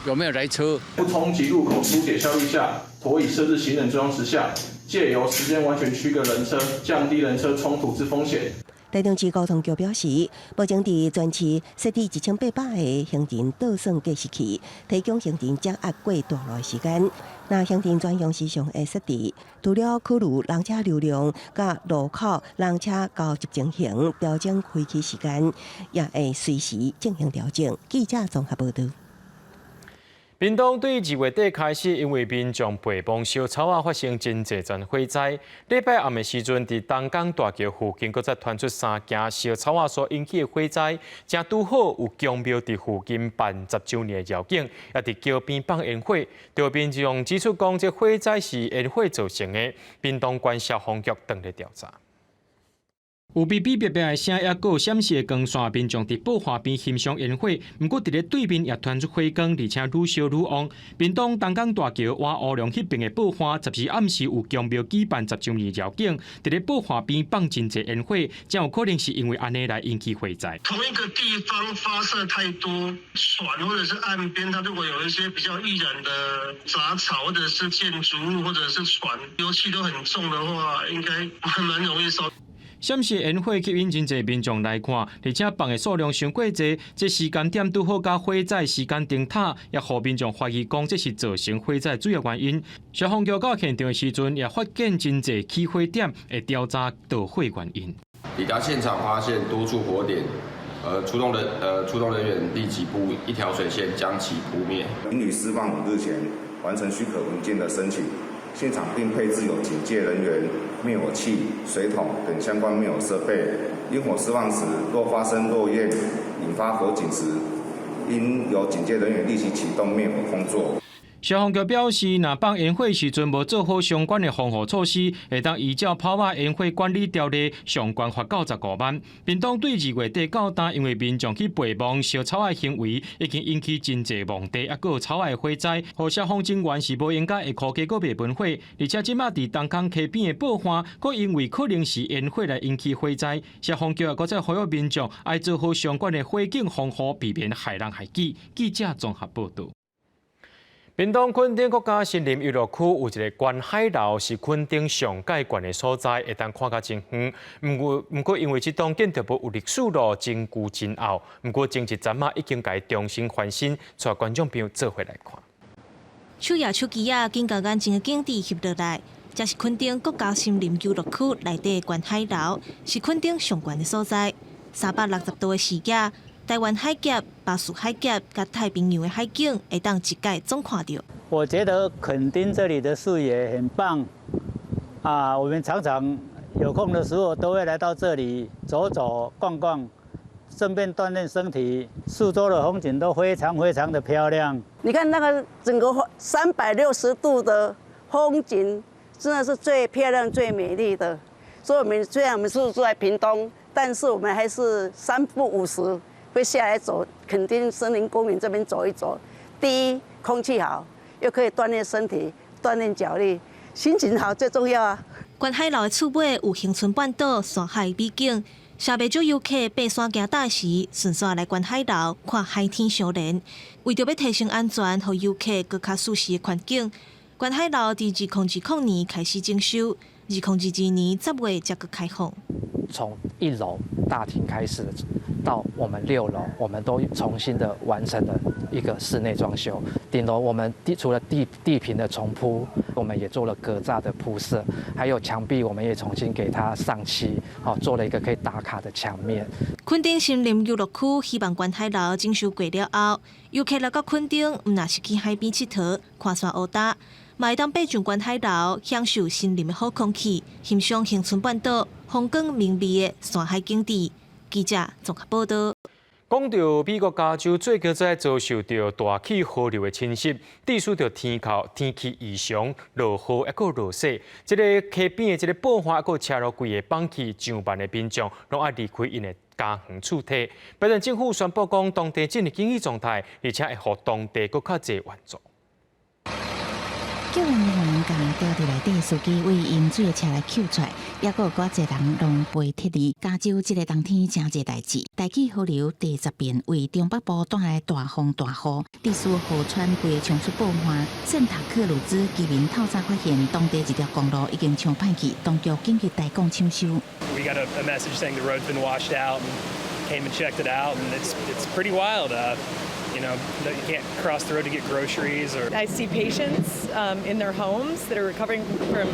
有沒有來車。不衝擊路口疏解效率下，妥以設置行人專用時下，借由時間完全區隔人車，降低人車衝突之風險。台中市交通局表示，目前佇全市設置1800个行人倒算計時器，提供行人掌握過大路的時間。那行人專用時尚的設置，除了考慮人車流量佮路口人車交接情形，調整開啟時間，也會隨時進行調整。記者綜合報導。屏東對2月底開始，因為民眾陪伴燒草仔發生真濟層火災。禮拜暗的時陣，佇東港大橋附近，閣再傳出三件燒草仔所引起的火災，正拄好有宮廟佇附近辦10週年的繞境，也佇橋邊放煙火。著民眾指出講，這火災是煙火造成的。屏東縣消防局正咧調查。有嗶嗶叭叭的聲，抑閣有閃爍的光線，民眾佇寶華邊欣賞煙火。毋過佇咧對面也傳出火光，而且愈燒愈旺。屏東東港大橋倚烏龍彼邊的寶華，12暗時有宮廟舉辦十週年繞境，佇咧寶華邊放真濟煙火，真有可能是因為按呢來引起火災。同一個地方發射太多船，或者是岸邊，它如果有一些比較易燃的雜草，或者是建築物，或者是船，油氣都很重的話，應該蠻容易燒。閃爍煙火吸引真濟民眾來看，而且放的數量傷過濟，這時間點拄好佮火災時間燈塔，也予民眾懷疑講這是造成火災主要原因。消防局到現場的時陣，也發現真濟起火點，會調查導火原因。抵達現場發現多處火點，出動人員立即佈一條水線將其撲滅。應於釋放5日前完成許可文件的申請。現場並配置有警戒人員、滅火器、水桶等相關滅火設備。煙火釋放時，若發生落焰引發火警時，應由警戒人員立即啟動滅火工作。消防局表示，若放煙火時陣無做好相關的防護措施，會當依照炮仔煙火管理條例相關罰到15萬。屏東對2月底到今，因為民眾去陪望燒草仔行為，已經引起真濟墓地抑閣有草仔火災，予消防人員是無閒共下箍雞閣袂文火，而且這馬佇東崁溪邊的寶華，閣因為可能是煙火來引起火災，消防局也閣再呼籲民眾愛做好相關的火警防護，避免害人害己。記者綜合報導。屏東墾丁國家森林遊樂區有一个觀海樓，是墾丁上蓋懸的所在，會當看較真遠。毋過因為這棟建築物有歷史咯，真舊真後。毋過前一陣仔已經共伊重新翻新，帶觀眾朋友做伙來看。手搖手機仔，緊共眼前的景致翕落來。這是墾丁國家森林遊樂區內底的觀海樓，是墾丁上懸的所在。360度的視野。台灣海峽、巴士海峽佮太平洋的海景，會當一概總看著。我覺得墾丁這裡的視野很棒啊！我們常常有空的時候都會來到這裡走走逛逛，順便鍛鍊身體。四周的風景都非常非常的漂亮。你看那個整個360度的風景，真的是最漂亮、最美麗的。所以，我們雖然我們是住在屏東，但是我們還是三不五時會下來走墾丁森林公園這邊走一走。第一，空氣好，又可以鍛鍊身體、鍛鍊腳力，心情好最重要啊。觀海樓的厝尾有恆春半島山海美景，啥袂少遊客爬山行搭時，順紲來觀海樓看海天相連。為著欲提升安全，予遊客閣較舒適的環境，觀海樓佇2020年開始整修，2022年10月才閣開放。從一樓大廳開始到我們6樓，我們都重新的完成了一個室內裝修。頂樓我們除了地坪的重鋪，我們也做了格柵的鋪設，還有牆壁我們也重新給它上漆，好做了一個可以打卡的牆面。墾丁森林遊樂區希望觀海樓整修過了後，遊客來到墾丁，毋但是去海邊𨑨迌、看山學礁，嘛會當爬上觀海樓，享受森林的好空氣，欣賞恆春半島風光明媚的山海景致。記者綜合報導。講著美國加州最近在遭受著大氣河流的侵襲，致使著天氣異常，落雨抑閣落雪。這個溪邊的這个寶華抑閣車路規个崩去，上萬的民眾攏愛離開𪜶的家園厝地。拜登政府宣布講，當地進入緊急狀態，而且會予當地閣較濟援助。救援人員共吊佇內底司機為淹水的車來救出來，抑閣有閣濟人攏陪撤離。加州這个冬天誠濟代誌，大氣河流第十遍為中北部帶來大風大雨，致使河川規个衝出暴岸。聖塔克魯茲居民透早發現當地一條公路已經沖歹去，當局緊急開工搶修。 We got a message saying the road's been washed out and came and checked it out, and it's pretty wild. You can't cross the road to get groceries or. I see patients in their homes that are recovering from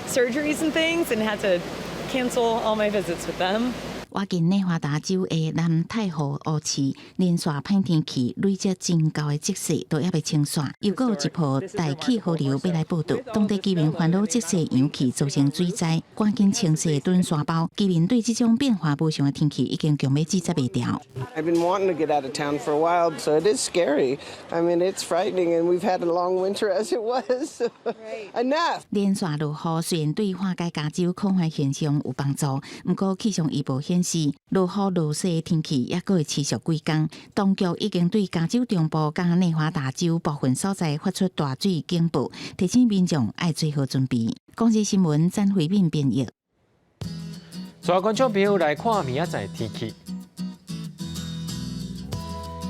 surgeries and things, and had to cancel all my visits with them. 倚近內華達州的南太湖湖市，連續歹天氣累積真高的積雪都猶未清散，又閣有一波大氣河流欲來報到，當地居民煩惱積雪揚起造成水災，趕緊清洗囤沙包。居民對這種變化無常的天氣已經強欲拒絕袂牢。 I've been wanting to get out of town for a while, so it is scary. I mean, it's frightening, and we've had a long winter as it was. Enough. 連續落雨雖然對緩解加州空旱現象有幫助，毋過氣象預報顯示，落雨落雪的天氣猶閣會持續幾工。當局已經對加州中部佮內華達州部分所在發出大水警報，提醒民眾愛做好準備。公視新聞詹慧敏編譯。所有觀眾朋友來看明仔載天氣。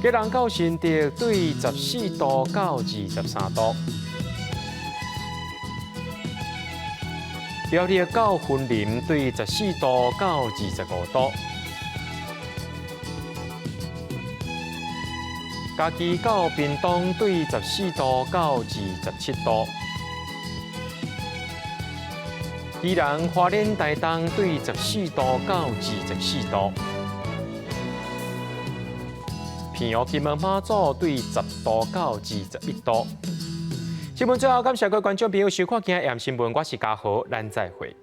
基隆到新竹對14度到23度，苗栗到雲林對14度到25度，嘉義到屏東對14度到27度，宜蘭花蓮台東對14度到24度。澎湖金門馬祖對10度到21度。新聞最後感謝各位觀眾朋友收看今日的新聞，我是嘉豪，咱再會。